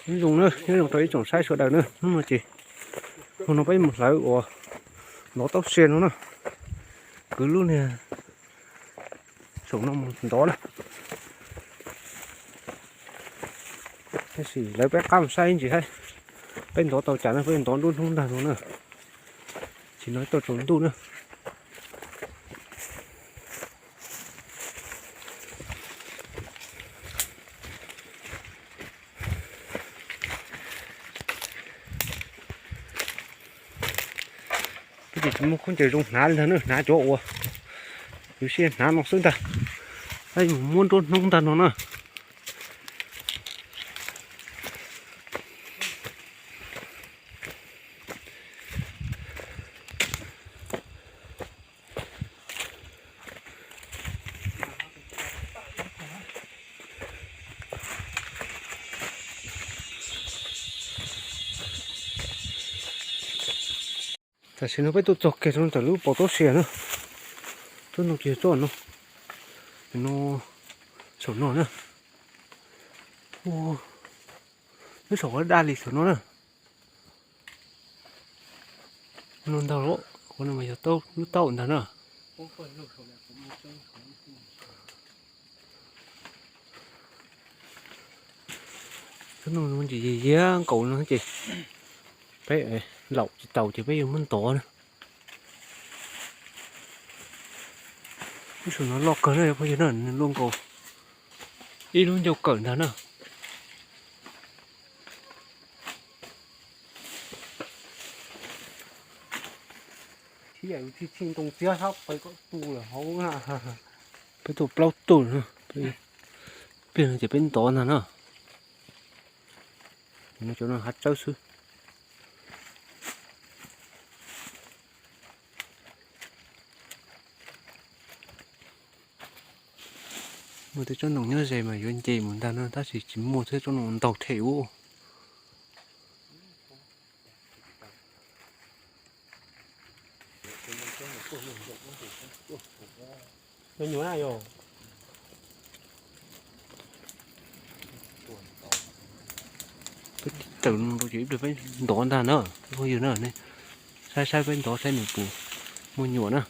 Nyob zoo na, nyob zoo rau ib tsoom saib sawv daws na, hnub no ces, hnub no peb mus hlawv uas ntov taub sia no na, kwv lub niag saum no mus ntov na. Tab sis lawv peb qab mus saib ib ntsis saib peb ntov tau cas na, peb ntov nruab hnub ntag no na, tsis no tau tsaus ntuj na. Peb ces tsis muaj khaub ncaws zoo hnav li ntag na, hnav cov uas yus siab hnav no xwb ntag. Tab mus muab nruab hnub ntag no na. Tam sim no peb tuaj txog kiag rau ntawm lub pas taub sia na. Tsob ntoo ces yog tsob no, no, saum no na. Ua, nyob saum qhov daj li saum no na. No ntag, qhov no mas yog lub taub ntag na. Tsob ntoo no ces yog yiag nkaus no ces peb laum tsis taus ces peb yuav muab ntov na. Lub saum no loj kawg na phooj ywg na, nws luaj nkaus ib lub ncauj kawm ntag na. Thiab yus txhij txhij ntoo txiab sab pais koj tu lawm hauv na. Peb tuaj plaub tug na, peb, pliag no ces peb ntov ntag na. Cov no hav tsawb xwb. Muaj tej tsob ntoo nyob ze mas yuav nce mus ntag no, tab sis tsis muaj thiab, tsob ntoo ntau thiab ub. Peb tawm no ces ib pliag peb ntov ntag na, peb phooj ywg na, saib saib peb ntov saib nws puas muaj nyuam na.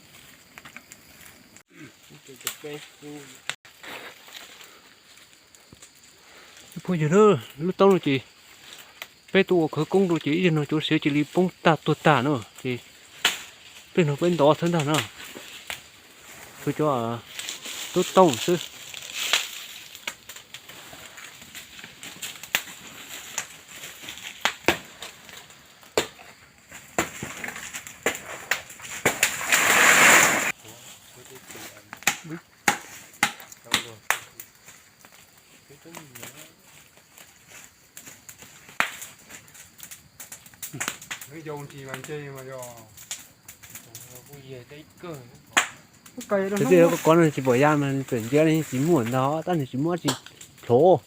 Phooj ywg na, lub taub no ces peb tuaj ua khawv koob rau ces ib yam no cov siav cia li poob tag tuag tag na ces peb no peb ntov xwb ntag na. Tshuav cov tub taub xwb. Tab sis koj kov no tsis pom ya mas txawm ntsia li tsis muaj ntag, tab nws tsis muaj dab tsi plhov.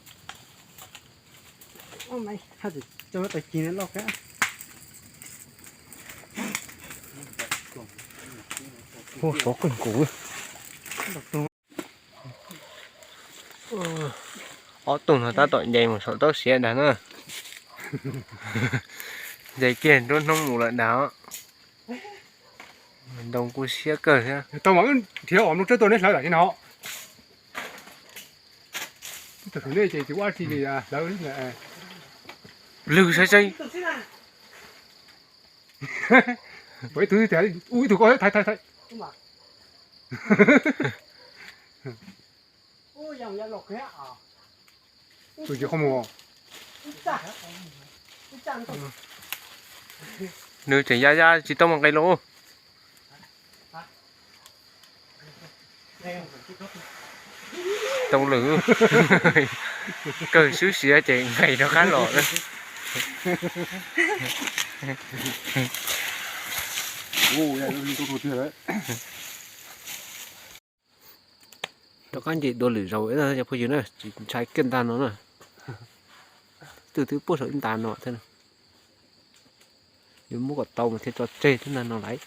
Hu sov kawg nkaus. Ob tug no tab tom nce mus saum taub siav ntag na. Nce kiag nruab hnub mus lawm ntag. Ntoo kuj siab kawg thiab. Tau mas wb nrhiav os, nplooj tsawb tuaj neb hlawv lawm thiab no. Tam sim no ces tsis ua dab tsi li, hlawv lwg saib saib. Ua ib tug, ua ib tug ko, thaiv thaiv thaiv. Tus tsis qhov mus. Nws tseem ya ya tsis tau mus nqis los. Tau lwm, kawg swb sia ces nqis rov qab los. Rov qab nce dua lwm zaus cov phooj ywg na, tsis ntshai kiag ntag no na. Twb twb puag saum ib nta no thiab. Yuav muab kom tau mas thiaj tso tseg thiab ntag no lawm.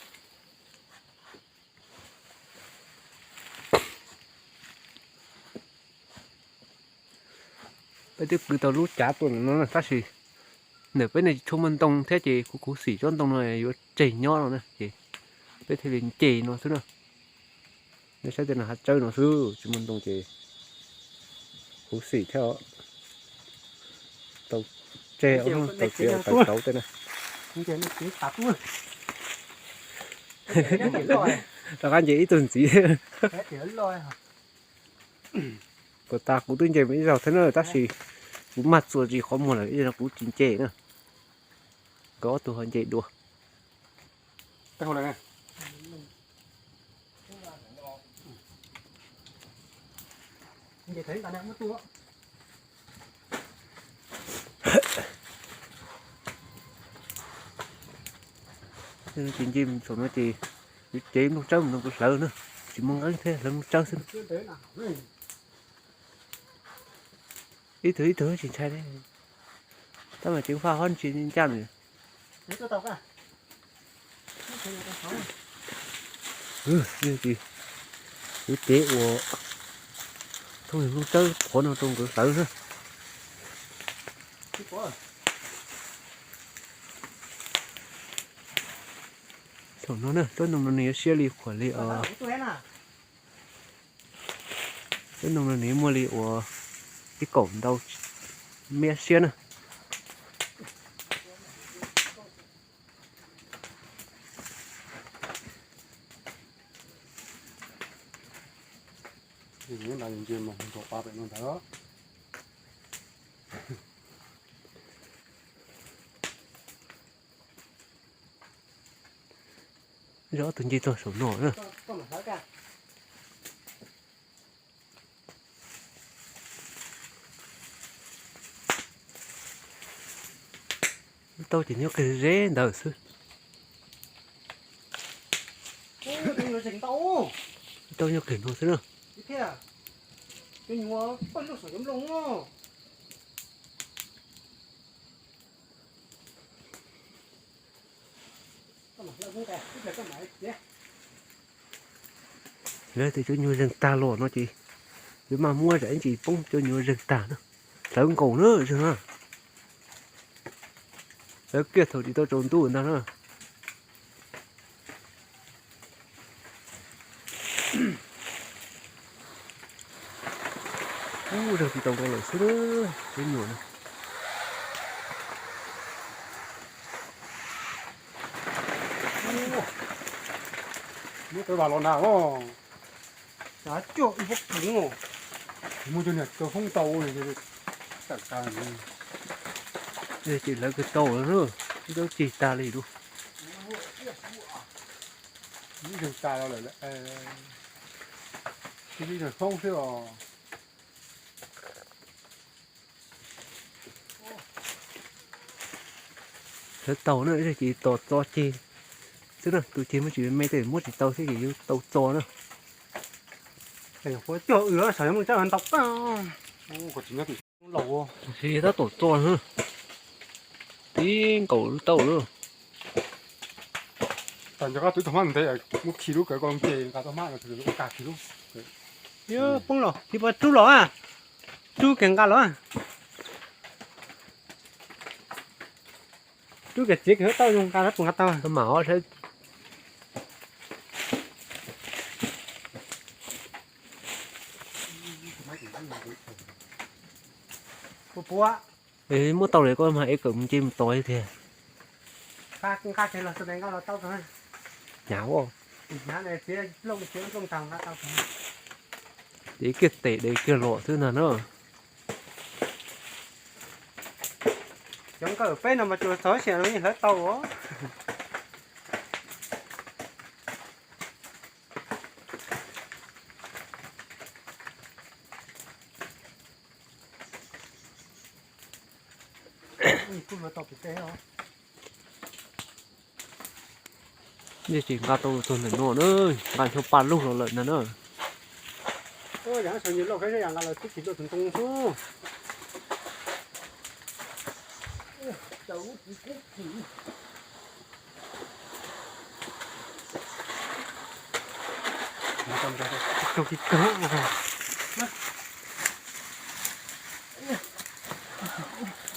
Peb twb kwv tau lub cav tuaj ntawm no na, tab sis ntawm peb no tsis tshua muaj ntoo thiab ces kuv khuv xim tsob ntoo no yuav tseg nyob no na ces peb thiaj li nce no xwb na. Nej saib tej no hav tsawb no xwb tsis muaj ntoo ces khuv xim thiab. Tau tseg, tau txiav tau tsauv tej na. Rov qab nce ib tug ntxiv. Puas tas kuv twb nce mus ib zaug thiab na tab sis kuv mag txuas tsis qhov muag lawm ib zaug no kuv tsis nce na. Nkawd ob tug ho nce dua. Ces nce saum no ces yuav cev nplooj tsawb mus nrog nkawd hlawv na, tsis muaj nqeeb thiab hlawv nplooj tsawb xwb. Ib tug ib tug tsis ntshai li, tab mas ceev faj hov ntsia ncaj nws. Yuav cev ua thooj nplooj tsawb qhuav no rau nkawd hlawv na. Thaum no na tsob ntoo no nws yuav siab li khuam li os. Tsob ntoo no nws muaj li uas ib kaum ntau mev siab na. Zov tus nce txog saum no na. Tau ces nyob kiag ze ntawd xwb. Tau nyob kiag no xwb na. Lawv tias cov nyuag zeeg tag los no ces yuav maj muab zam ib ntsis poob cov nyuag zeeg tag na. Hlawv nkaus na zeeg na. Hlawv kiag thaum tsis tau tsaus ntuj ntag na. Ub, zeeg tsis tau nkaus lawm xwb, cov nyuag na. Muab tawv vas los nag os. Muab cov niag tawv foob tau, tam tas ces lawv kawg tau lawm, ib zaug cig tag li lub. Ib zeeg tas los lawm, ib zeeg foob xwb os. Lawv tau na, ib zaug ces tos txo ceg xwb na, tus ceg muab tsis me tej muab tsis tau xwb ces yuav tau txo na. Cog w sawv mus txawj ntau. Tab tom txo na, tib nkaum lub taub lawm. Tas nco qab twb tau hmab ntev, muab khi lub kawv ko nce nqa tau hmab no, ua kag khi lub. Poob los, tsis pom rub los, rub kiag nqa los. Rub kiag txiav kiag lub taub zoo nqa puas nqa tau. Mam ob sawv. Puas puas. Muab tau lawm koj mas ev kawm mus nce mus tos tiag. Nqa kiag los, nqa los tau kawg. Hnyav ua. Dev kiag tes dev kiag los xwb ntag na. Cov nkawm peb no mas tsuas txog ib sim no yeej hlawv tau os. Yeej tsis nqa tau txog ntawm no na, nqa ncho pa lug los lawm ntag na.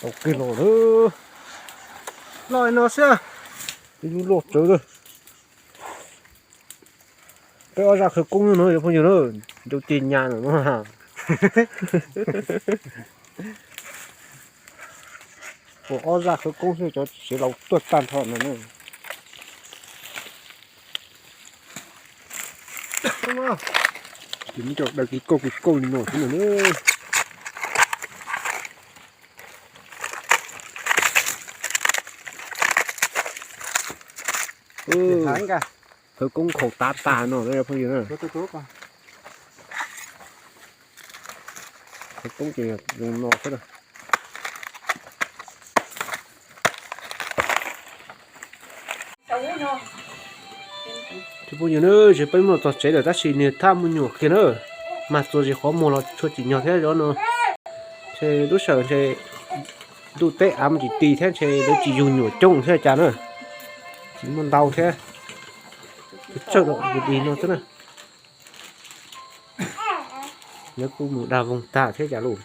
Tau kiag los lawm. Loj no xwb. Ib lub loj tsawv lawm. Peb ob zaj khawv koob no cov phooj ywg na, ncau ceg nyas no. Ua ob zaj khawv koob xwb, cov tsis laus tuaj tag nrho no na. Ces muab coj daws kis kauj kis kauj li no xwb no na. Khawv koob khaus tav tas no na phooj ywg na. Khawv koob ces zoo no xwb na. Phooj ywg na, ces peb mus txog tsev lawm tab sis niag thaj muaj nyuam kiag na, mas txuas zis qhov muag los tshua tsim nyog thiab zov no. Ces lub sij hawm ntshe ntuj teb av mus tsis ti thiab ntshe lawv tsis yug nyuam coob thiab cas na, tsis muaj ntau thiab, tsawg tsawg di no xwb na. Lawv kuj mus dag voog tag thiab cas lauj.